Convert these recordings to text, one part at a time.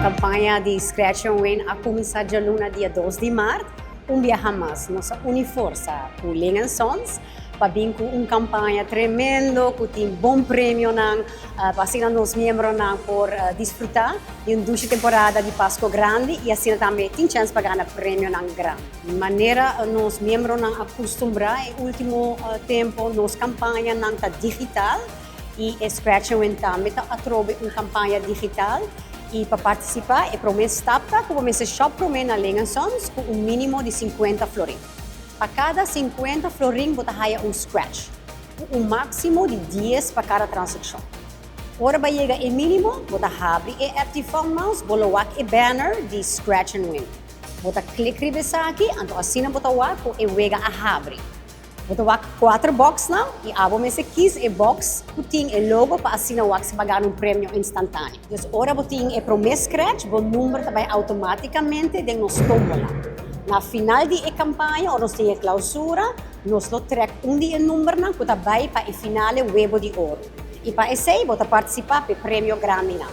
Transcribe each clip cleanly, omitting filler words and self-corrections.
Campaña di Scratch and Win a cuminsa djaluna dia dos di maart. Un biaha mas nos a uni forsa cu Ling and Sons pa bin cu un campaña tremendo cu tin bon premionan pa asina nos miembronan por disfruta di un dushi temporada di Pasco Grandi y asina tambe tin chens pa gana premionan grandi. Manera nos miembronan a custumbra e ultimo tempo nos campañanan ta digital y e Scratch and Win tambe ta atrobe un campaña digital y pa participa e prome stap ta cu bo mester shop prome na Ling and Sons cu un minimo di cincuenta florin. Pa kada sinkuenta florin bo ta haya un scratch, ku un máksimo di dies pa kada transakshon. Ora bo a yega e mínimo, bo ta habri e app di Funmiles, bo lo wak e banner di Scratch and Win. Bo ta klik riba esaki, anto asina bo ta wak ku e wega a habri. Bo ta wak kuater bòksnan i abo mester kis e bòks ku tin e logo pa asina wak si bo a gana un premio instantaneo. Dus ora bo tin e promé scratch, bo number ta bai automáticamente den nos tómbola. Na final di e campaña, ora nos tin e clausura, nos lo trek un di e numbernan cu ta bai pa e finale Webo di Oro. Y pa esey bo ta participa p'e premio grandinan.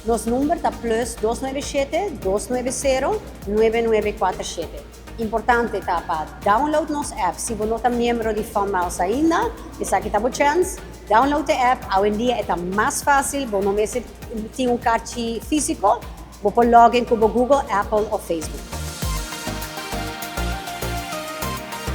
Nos number ta plus dos nuebe shete, dos nuebe sero, nuebe nuebe kuater shete. Importante ta pa download nos app. Si bo no ta miembro di Fun Miles ainda, esaki ta bo chance. Download e app. Awendia e ta mas fácil, bo no mester tin un karchi físiko. Bo por login ku bo Google, Apple òf Facebook.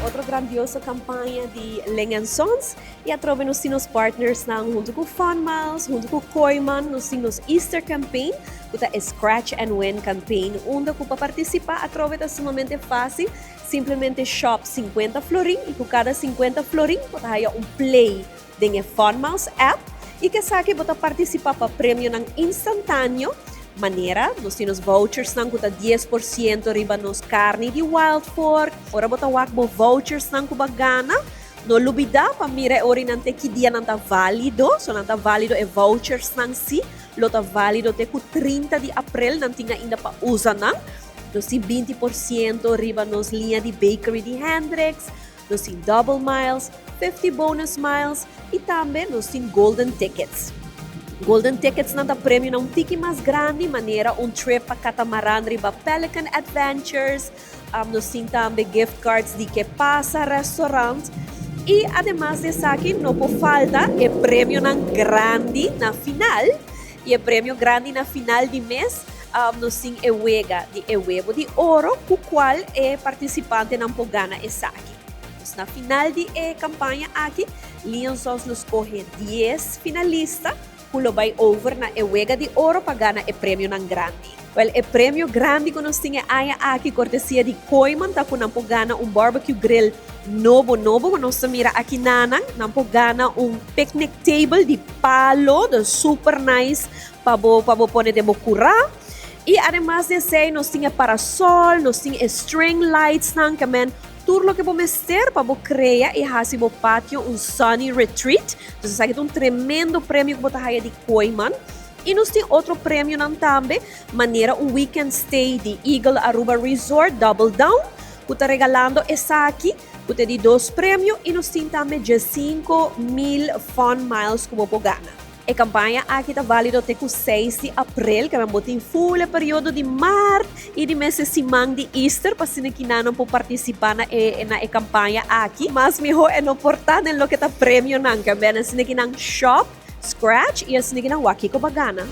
Otro grandioso kampaña di Ling and Sons i atrobe nos tin nos partnersnan huntu ku Fun Miles, huntu ku Kooyman, nos tin nos Easter Campaign. Ku ta e Scratch and Win campaign unda ku pa partisipá atrobe ta sumamente fásil, simplemente shop sinkuenta florin i ku kada sinkuenta florin bo ta haya un play den e Funmouse app i ku esaki bo ta partisipá pa premionan instantáneo manera nos tin nos vouchersnan ku ta dies por siento riba nos karni di Wild Fork. Ora bo ta wak bo vouchersnan ku bo a gana no lubidá pa mira e ora i nan te ki dia nan ta válido, so nan ta válido e vouchersnan si. Lo ta válido te ku 30 di aprel, nan tin ainda pa usa nan. Nos tin 20% riba nos liña di bakery di Hendricks, nos tin double miles, 50 bonus miles i tambe nos tin golden tickets. Golden tickets nan ta premionan un tiki mas grandi manera un trip pa catamaran riba Pelican Adventures, Nos tin tambe gift cards di Ke Pasa Restaurant y ademas di esaki no por falta e premionan grandi na final y e premio grandi na final di mes nos tin e wega di e webo di oro cu cual e participantenan por gana esaki. Nos na final di e campaña aki Lionsons lo scoge dies finalista Cu lo bay over na e wega di oro pa gana e premionan grandi. Wel, e premio grandi cu nos tin e aña aki cortesia di Kooyman ta cu nan por gana un barbecue grill nobo nobo cu nos ta mira aki nanan. Nan por gana un picnic table di palo, dus super nice pa bo pa bo pone den bo cura. Y ademas di esey nos tin e parasol, nos tin e string lightsnan, ke men Tur loke bo mester pa bo krea i hasi bo patio un sunny retreat. Entonces esaki ta un tremendo premio ku bo ta haya di Kooyman. I nos tin otro premionan tambe, manera un weekend stay di Eagle Aruba Resort Double Down, ku ta regalando esaki, ku ta di dos premio, i nos tin tambe 15,000 fun miles ku bo por gana. E kampaña aki ta válido te ku seis di aprel, kaba bo tin ful e periodo di mart i di mes e siman di Easter pa asina kinanan por partisipá na e na e kampaña aki. Mas mihó e no por ta den loke ta premionan, kaba asina kinan shop, scratch i asina kinan wak kiko bo a gana.